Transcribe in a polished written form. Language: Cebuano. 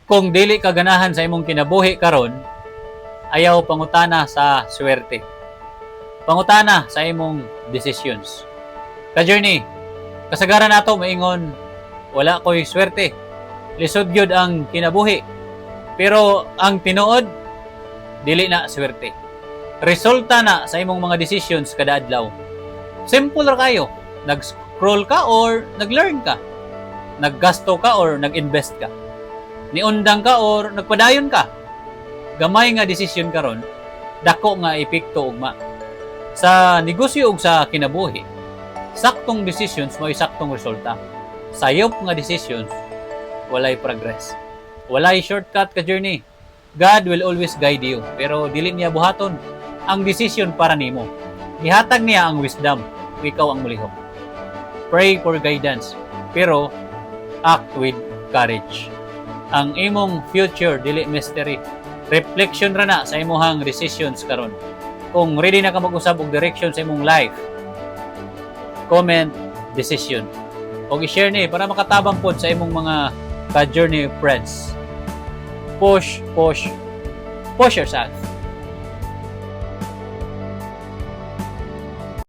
Kung dili ka ganahan sa imong kinabuhi karon, ayaw pangutana sa swerte. Pangutana sa imong decisions. Ka-journey, kasagaran nato maingon, "Wala ko'y swerte. Lisod gyud ang kinabuhi." Pero ang tinuod, dili na swerte. Resulta na sa imong mga decisions kada adlaw. Simple ra kayo. Nag-scroll ka or nag-learn ka. Naggasto ka or nag-invest ka. Niundang ka or nagpadayon ka. Gamay nga desisyon karon, dako nga epekto ugma. Sa negosyo ug sa kinabuhi, saktong decisions mo'y saktong resulta. Sayop nga decisions, walay progress. Walay shortcut, ka journey. God will always guide you, pero dili niya buhaton ang decision para nimo. Gihatag niya ang wisdom, ug ikaw ang mulihok. Pray for guidance, pero act with courage. Ang imong future dili mystery. Reflection ra na sa imong decisions karon. Kung ready na ka mag-usab og direction sa imong life, comment "decision". O i-share ni para makatabang pod sa imong mga ka-journey friends. Push, push, push yourself.